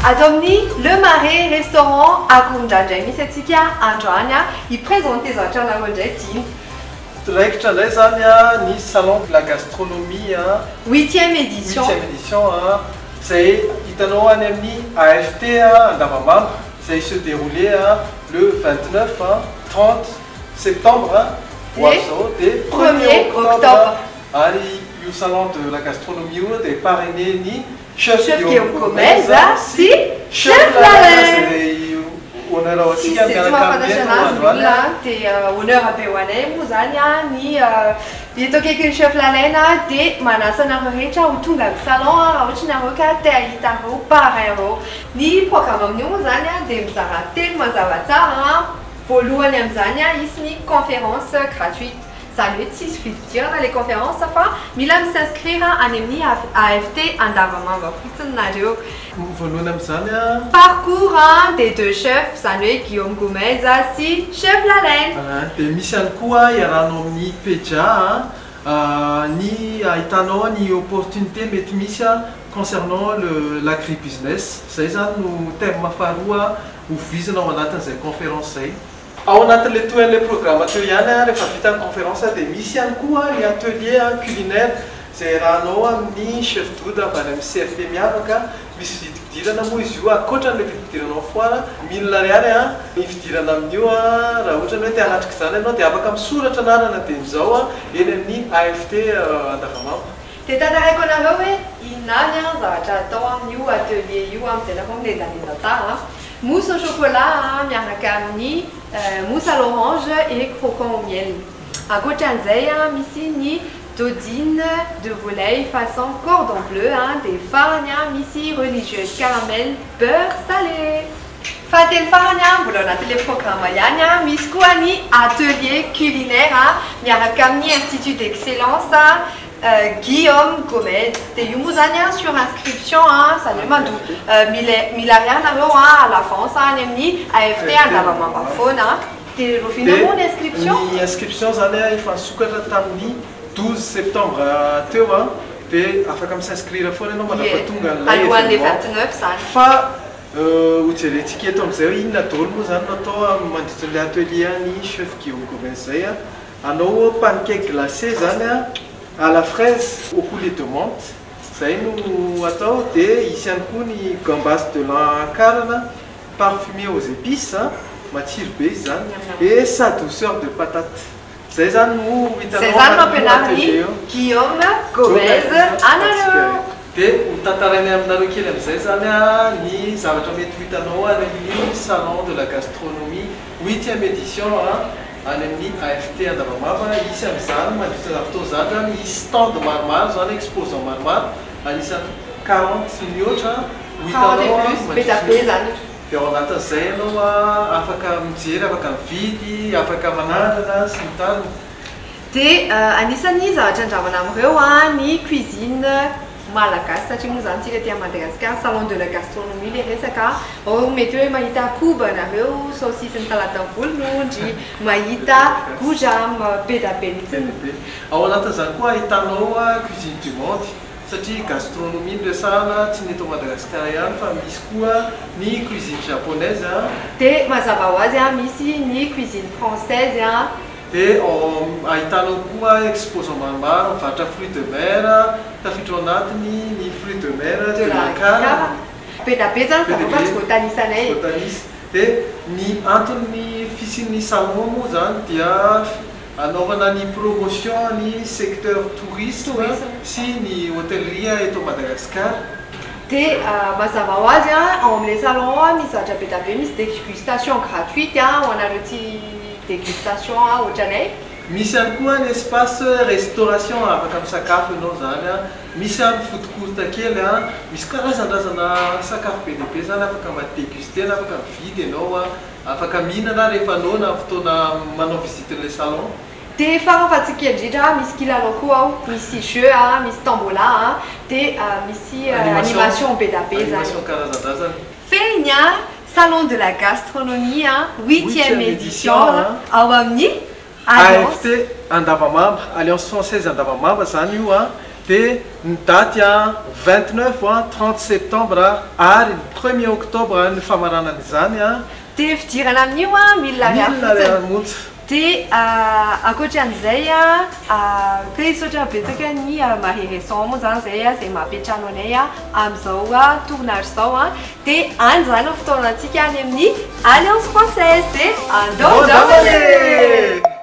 Ato amin'ny Le Marais Restaurant Akorondrano indray misy antsika androany hi-présenter zavatra anareo indray Dino. Raikitra indray zany ny Salon de la Gastronomie. Huitième édition. Huitième édition zay hitanao any amin'ny AFT Andavamamba, zay se dérouler le 29, 30 septembre ho avy zao dia premier octobre. Ary io Salon de la Gastronomie io dia parrainé ny Chef Chef Guillaume Guillaume Gomez Gomez sy sy Chef Chef Lalin Lalin. zay honneur ao Tsisy antsika zay tsy miaraka mahafantatra amin'eto anazy androany. olona dia honneur be ho anay moa zany ny eto akaikin'ny Chef Lalaina dia manasa anareo rehetra ho tonga amin'ny salon raha ohatra nareo ka te hahita reo parrain reo. Ny programme amin'io moa zany dia mizara telo mazava tsara. Voalohany amin'izany hisy ny conférence gratuite, zany hoe tsisy vidim-pidirana le conférence fa mila mi-s'inscrire any amin'ny AFT Andavamamba fotsiny nareo. Voalohany amin'izany parcours des deux chefs, zany hoe Guillaume Gomez sy Chef Lalaine. Dia misy ihany koa iarahanao amin'ny PEJA ny ahitanao ny opportunité mety misy concernant le l'agribusiness. Zay zany no thème faharoa ho vizina ao anatin'izay conférence zay. Ao anatin'le tohin'le programme teo ihany rehefa vita ny conférence dia misy ihany koa ny atelier culinaire zay iarahanao amin'ny Chef Doda avy any amin'ny CFP Miavaka. Misy vidim-pidirana moa izy io ankoatran'le vidim-pidirana ao foara, 1000 ariary ny fidirana amin'io. Raha ohatra ny hoe te hanatrika izany ianao dia afaka misoratra anarana dia izao eny amin'ny AFT Andavamamba. Dia tantaraiko anareo hoe inona avy zavatra atao amin'io atelier io amin'izay nareo milendalenda tsara. Mousse au chocolat miaraka amin'ny mousse à l'orange et croquant au miel. Ankoatran'izay misy ny dodine de volaille façon cordon bleu dia farany misy religieuse caramel beurre salé. Fahatelo farany mbola ao anatin'le programme ihany misy koa ny atelier culinaire miaraka amin'ny Institut d'excellence Guillaume Gomez. Dia io moa zany sur inscription zany hoe mandoa 1000 ariary nareo à l'avance any amin'ny AFT Andavamamba foana. Dia rovina moa ny inscription? Ny inscription zany efa nisokatra tamin'ny 12 septembre teo dia afaka mi-s'inscrire foana ianao mandrapa tonga an'ilay alohan'le événement. 29 zany. Fa hojerentsika eto amin'izay hoe inona daholo moa zany no atao mandritra le atelier ny Chef Guillaume Gomez zay. Anao pancake glacé zany à la fraise au coulis de menthe zay no atao. Dia hisy ihany koa ny gambas de l'Ankarana parfumé aux épices matsiro be izy zany et sa douceur de patate. Zay zany no hitanao Zay zany no anatin'io ampianarin'ny atelier io. Guillaume Gomez anareo. Dia ho tantarainy aminareo kely amin'izay zany ny zavatra mety ho hitanao any amin'ny Salon de la Gastronomie huitième édition any amin'ny AFT Andavamamba. Hisy amin'izany mandritra zany fotoana zany zany hisy stand maromaro zany, exposant maromaro, anisan'ny 40 mihoatra ho hitanao plus be da be zany. Dia ao anatin'izay ianao afaka mijery, afaka mividy, afaka manandrana sy ny tariny. Dia anisan'ny zavatra andramana amin'ireo ny cuisine malagasy satria moa zany tsika ty Madagasikara, Salon de la Gastronomie le resaka ao. Mety hoe mahita koba nareo, saucisse ny talata volonondry, mahita gojam be da be mihitsy. Be ao anatin'izany koa ahitanao cuisine du monde satria gastronomie no resahana, tsy ny eto Madagasikara ihany fa misy koa ny cuisine japonaise. Dia mazava ho azy misy ny cuisine française. Dia ahitanao koa exposant maromaro mivarotra fruit de mer, tafiditra ao anatiny ny fruit de mer de l'Ankarana. Be da be zany zavatra fa tsy voatanisanay. Voatanisa. Dia ny antony fisian'ny salon moa zany dia anaovana ny promotion ny secteur tourisme Tourisme. sy ny hôtellerie eto Madagasikara. Dia mazava ho azy ao amin'ilay salon misy zavatra be da be, misy dégustation gratuite ho anareo ty dégustation ohatranay. Misy ihany koa ny espace restauration, afaka misakafo ianao zany. Misy any food court kely misy karazandrazana sakafo be dia be zany afaka mba déguster, afaka mividy ianao afaka mihinana rehefa noana fotoana manao visite le salon. Dia farafahatsika indrindra misy kilalao koa ao, misy jeu misy tombola dia misy animation be da be zany. Animation karazandrazana. Fehiny Salon de la Gastronomie huitième Huitième édition édition, ao amin'ny Alliance AFT Andavamamba, Alliance Française Andavamamba zany io. Dia ny daty 29, 30 septembre ary ny 1er octobre ny famaranana izany. Dia fidirana amin'io 1000 ariary 1000 fotsiny. Ariary monja. Dia ankoatran'izay ka hisaotra betsaka ny Marie Restaurant moa zany zay zay mampiantrano anay amin'izao tournage zao. Dia any zany no fotoanantsika any amin'ny Alliance Française. Dia andao. Andao!